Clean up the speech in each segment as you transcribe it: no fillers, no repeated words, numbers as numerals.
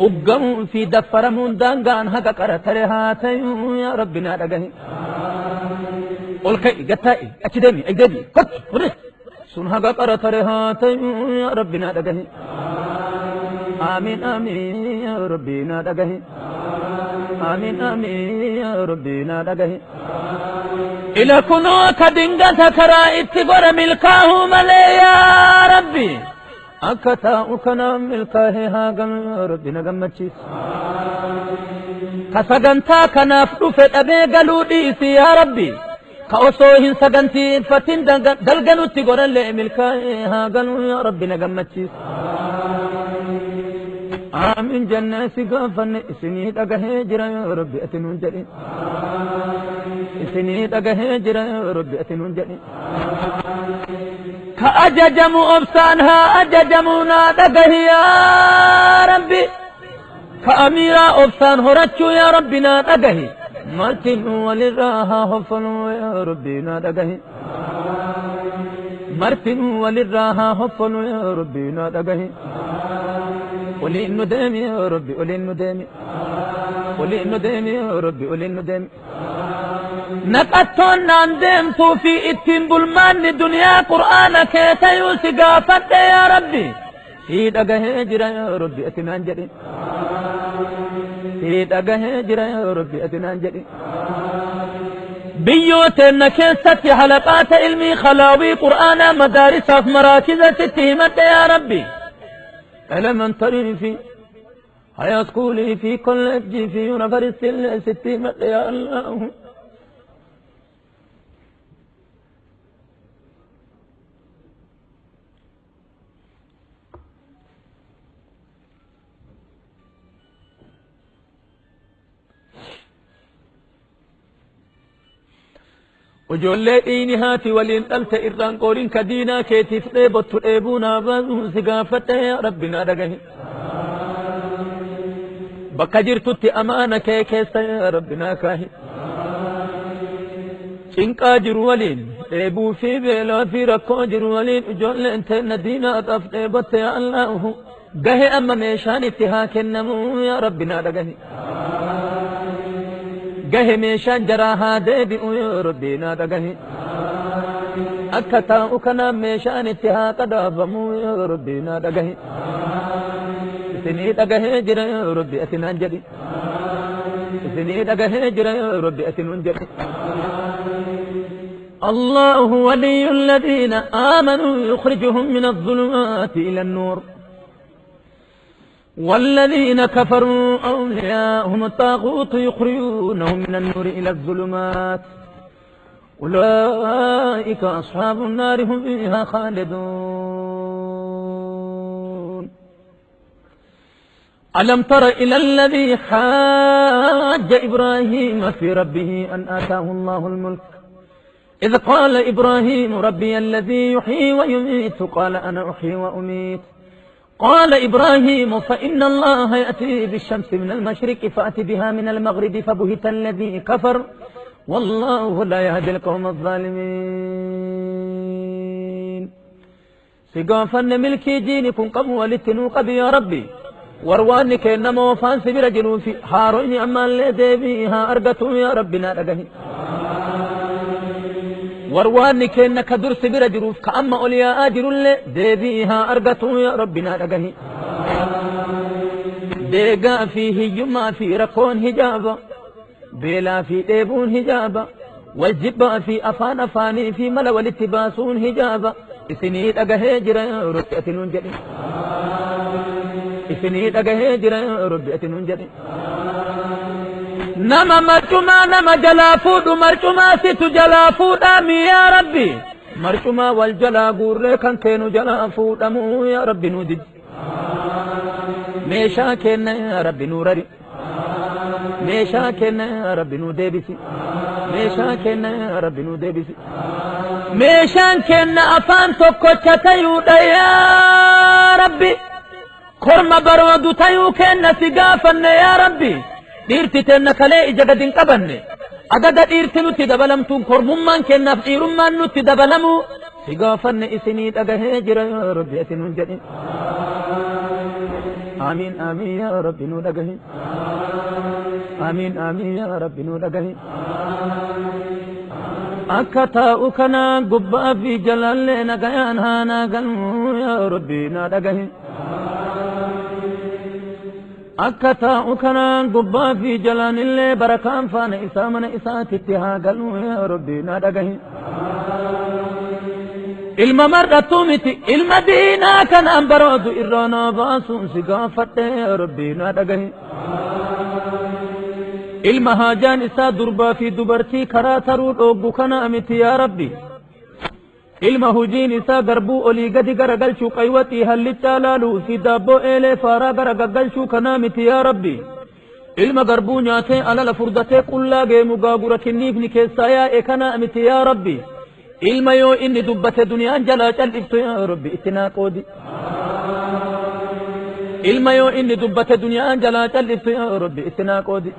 Uggamuu fi daffaramuun daangaan haga qara tare haa tayuu yaa Rabbi naa dhagahi. Ol ka'i gad taa'i achi deemi achi deemi kottu fudhe sun haga qara tare haa tayuu yaa Rabbi naa dhagahi. Amiin amiin yaa Rabbi naa dhagahi. Amiin amiin yaa Rabbi naa dhagahi. Ila kunoo ka dingata karaa itti godha milkaa'uu malee yaa Rabbi. Akka taa'u kanaan milkaa'ee haa galu yaa Rabbi na gammachiisi. Ka sagantaa kanaaf dhufe dhabee galuu dhiisi yaa Rabbi. Ka osoo hin sagantiifatin dalganutti godhallee milkaa'ee haa galu yaa Rabbi na gammachiisi. Aamin jennee si gaafanne isinii dhagahee jira yaa Rabbi ati nuun jedhi. Isinii dhagahee jira yaa Rabbi ati nuun jedhi. Ka ajajamu obsaan haa ajajamu naa dhagahi yaa Rabbi. Ka amiiraa obsaan horachuu yaa Rabbi naa dhagahi. Martinuu walirraa haa hoffoluu yaa Rabbi naa dhagahi. Martinuu walirraa haa hoffoluu yaa Rabbi naa dhagahi. Oliin nu deemi yaa Rabbi oliin nu deemi. Oliin nu deemi yaa Rabbi oliin nu deemi. Naqattoon naan deemtuu fi ittiin bulmaanni duniyaa qur'aana kee tayuu si gaafadhe yaa Rabbi. Sii dhagahee jira yaa Rabbi ati naan jedhi. Sii dhagahee jira yaa Rabbi ati naan jedhi. Biyyoo teenna keessatti halaqaata ilmii khalaawii qur'aanaa madaarisaaf maraakiza sitti himadhe yaa Rabbi. Elementarii fi high schoolii fi kolleejjii fi yuunivarsiitii sitti himadhe yaa Allah. Ijoollee dhiini haati waliin dhalte irraan qooriin ka diinaa keetiif dheebottu dheebuu naa baasuu si gaafadhe yaa Rabbi naa dhagahi. Bakka jirtutti amaana kee keessa yaa Rabbi naa kaahi. Cinqaa jiru waliin dheebuu fi beelaa fi rakkoo jiru waliin ijoolleen teenna diinaadhaaf dheebotte yaa Allahu. Gahe amma meeshaan itti haa kennamu yaa Rabbi naa dhagahi. Gahe meeshaan jaraa haa deebi'u yaa Rabbi naa dhagahi. Akka taa'u kanaan meeshaan itti haa qadaafamu yaa Rabbi naa dhagahi. Isinii dhagahee jira yaa Rabbi ati naan jedhi. Isinii dhagahee jira yaa Rabbi ati nuun jedhi. الله ولي الذين آمنوا يخرجهم من الظلمات إلى النور والذين كفروا أولياءهم الطاغوت يخرجونهم من النور إلى الظلمات أولئك أصحاب النار هم فيها خالدون. ألم تر إلى الذي حاج إبراهيم في ربه أن آتاه الله الملك إذ قال إبراهيم ربي الذي يحيي ويميت قال أنا أحيي وأميت قال إبراهيم فإن الله يأتي بالشمس من المشرق فأت بها من المغرب فبهت الذي كفر والله لا يهدي القوم الظالمين. سيقافن ملكي جيني كن قبو ولتنو قبي يا ربي ورواني كإنما وفان سبير جنوفي هاروني أما اللي ديبيها أرقتو يا ربي نارقهي warwaanni keenna ka dursi bira jiruuf ka amma ol yaa'aa jirullee deebii haa argatu yaa Rabbi naa dhagahi. Deegaa fi hiyyummaa fi rakkoon hijaaba, beelaa fi dheebuun hijaaba, wal jibbaa fi afaan afaanii fi mala walitti baasuun hijaaba. Isinii dhagahee jira yaa Rabbi ati nuun jedhi. Isinii dhagahee jira yaa Rabbi ati nuun jedhi. Nama marcumaa nama jalaa fuudhu marcumaa situ jalaa fuudhaami yaa Rabbi. Marcumaa wal jalaa guurree kan keenu jalaa fuudhamu yaa Rabbi nuu didi. Meeshaa keenna yaa Rabbi nuu rari. Meeshaa keenna yaa Rabbi nuu deebisi. Meeshaa keenna yaa Rabbi nuu deebisi. Meeshaan keenna afaan tokkocha tayuudha yaa Rabbi. Korma baroodu tayuu keenna si gaafanne yaa Rabbi. Dhiirti teenna kalee ija gad hin qabanne. Adada dhiirti nutti dabalamtuun kormummaan keennaaf dhiirummaan nutti dabalamu si gaafanne isinii dhagahee jira yaa Rabbi ati nuun jedhi. Amiin amiin yaa Rabbi nu dhagahi. Amiin amiin yaa Rabbi nu dhagahi. Akka taa'u kanaan gubbaa fi jalallee nagayaan haa naa galmu yaa Rabbi naa dhagahi. Akka taa'u kanaan gubbaa fi jalaanillee barakaan faana isaa mana isaatitti haa galu yaa Rabbi naa dhagahi. Ilma mar'attu miti ilma diinaa kanaan baroodu irraa naa baasuun si gaafadhe yaa Rabbi naa dhagahi. Ilma haajaan isaa durbaa fi dubartii karaa taruu dhooggu kana miti yaa Rabbi. Ilma hujiin isaa garbuu olii gadi garagalchuu qaywaxii hallichaa laaluu fi daabboo eelee faaraa garagaggalchuu kanaa miti yaa Rabbi. Ilma garbuu nyaatee alala furdatee qullaa geemu gaagura kinniifni keessaa yaa'e kanaa miti yaa Rabbi. Ilma yoo inni dubbate duniyaan jalaa cal'iftu yaa Rabbi itti naa qoodi. Ilma yoo inni dubbate duniyaan jalaa cal'iftu yaa Rabbi itti naa qoodi.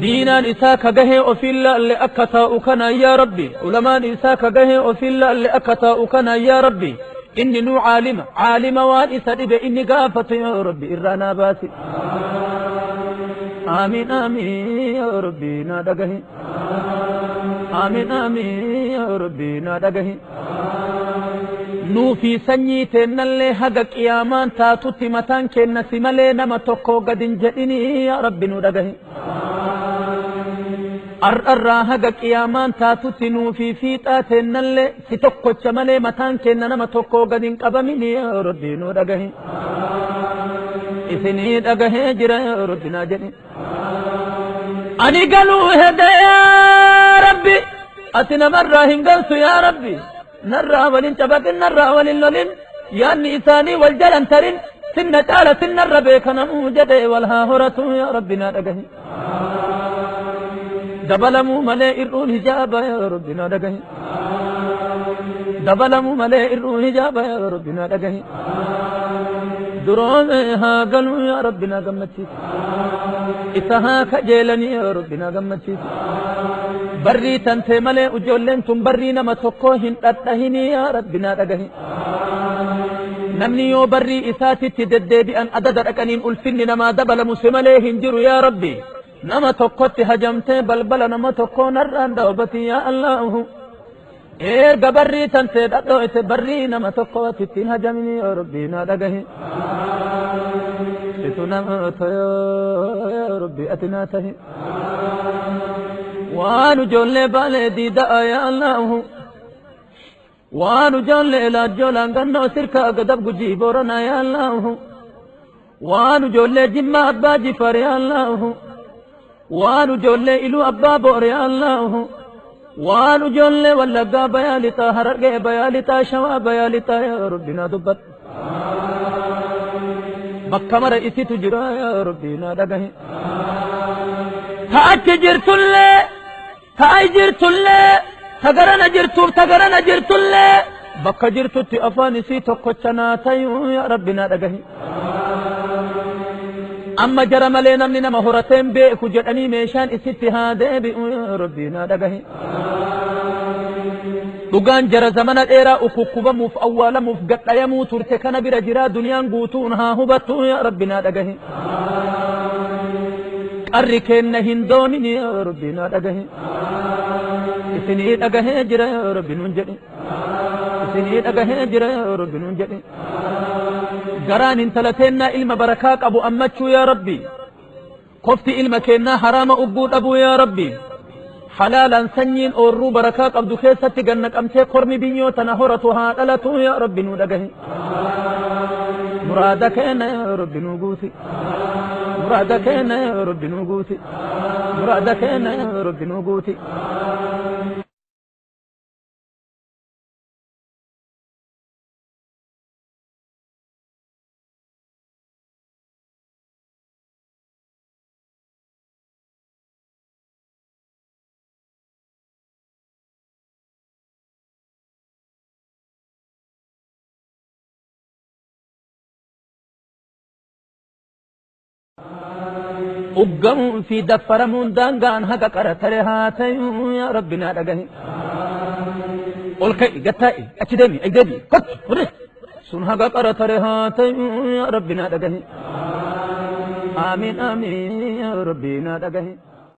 Diinaan isaa ka gahee ofiin laalle akka taa'u kana yaa Rabbi. Ulamaan isaa ka gahee ofiin laalle akka taa'u kana yaa Rabbi. Inni nuu caalima caalima waan isa dhibe inni gaafatu yaa Rabbi irraa naa baasi. Amiin amiin yaa Rabbi naa dhagahi. Amiin amiin yaa Rabbi naa dhagahi. Nuufi sanyii teennallee haga qiyaamaan taatutti mataan keenna si malee nama tokko gad hin jedhinii yaa Rabbi nu dhagahi. Ar'arraa haga qiyaamaan taatutti nuufi fiixaa teennallee si tokkocha malee mataan keenna nama tokko gad hin qabaminii yaa Rabbi nu dhagahi. Isinii dhagahee jira yaa Rabbi naa jedhi. Ani galuu hede yaa Rabbi ati namarraa hin galtu yaa Rabbi. Narraa walin cabaqin narraa walin lolin yaanni isaanii wal jalan tarin sinna caala sinnarra beekanamuu jedhe wal haa horatu yaa Rabbi naa dhagahi. Dabalamuu malee ir'uun hijaaba yaa Rabbi naa dhagahi. Dabalamuu malee ir'uun hijaaba yaa Rabbi naa dhagahi. Duroome haa galuu yaa Rabbi naa gammachiisi. Isa haa kajeelanii yaa Rabbi naa gammachiisi. Barrii tantee malee ijoolleen tun barrii nama tokkoo hin dhadhahinii yaa Rabbi naa dhagahi. Namni yoo barrii isaatitti deddeebi'an adada dhaqaniin ulfinni namaa dabalamu si malee hin jiru yaa Rabbi. Nama tokkotti hajamtee balbala nama tokkoo narraan dhaabati yaa Allahu. Erga barrii tantee dhadhooyte barrii nama tokkootti ittiin hajamini yaa Rabbi naa dhagahi. Situ nama tayoo yaa Rabbi ati naa tahi. Waan ijoollee baalee diida'a yaa Allahu. Waan ijoollee laajjoolaan gannoo sirkaa gadab gujii booranaa yaa Allahu. Waan ijoollee jimmaa abbaa jifaar yaa Allahu. Waan ijoollee iluu abbaa boor yaa Allahu. Waan ijoollee wallaggaa bayaa lixaa harargee bayaa lixaa shawaa bayaa lixaa yaa Rabbi naa dubbadhu. Bakka mara isitu jira yaa Rabbi naa dhagahi. Ta achi jirtullee ta ai jirtullee ta garana jirtuuf ta garana jirtullee bakka jirtutti afaan isii tokkocha naa tayuu yaa Rabbi naa dhagahi. Amma jara malee namni nama horateen beeku jedhanii meeshaan isitti haa deebi'u yaa Rabbi naa dhagahi. Dhugaan jara zamana dheeraa ukukkubamuuf awwaalamuuf gadhayamuu turte kana bira jiraa duniyaan guutuun haa hubattu yaa Rabbi naa dhagahi. Qarri keenna hin doomin yaa Rabbi naa dhagahi. Isinii dhagahee jira yaa Rabbi nuun jedhi. Isinii dhagahee jira yaa Rabbi nuun jedhi. Garaan intala teennaa ilma barakaa qabu ammachuu yaa Rabbi. Kofti ilma keennaa haraama ugguu dhabuu yaa Rabbi. Halaalaan sanyiin oorruu barakaa qabdu keessatti ganna qabtee kormi biyyoo tana horatu haa dhalatu yaa Rabbi nuu dhagahi. Muraada keenya yaa Rabbi nuu guuti. Muraada keenya yaa Rabbi nuu guuti. Muraada keenya yaa Rabbi nuu guuti. Uggamuun fi daffaramuun daangaan haga qara tare haa tayuu yaa Rabbi naa dhagahi. Ol ka'i gattaa'i achi deemi ai deemi kottu fudhe. Sun haga qara tare haa tayu, yaa Rabbi naa dhagahi. Amiin, amiin, yaa Rabbi naa dhagahi.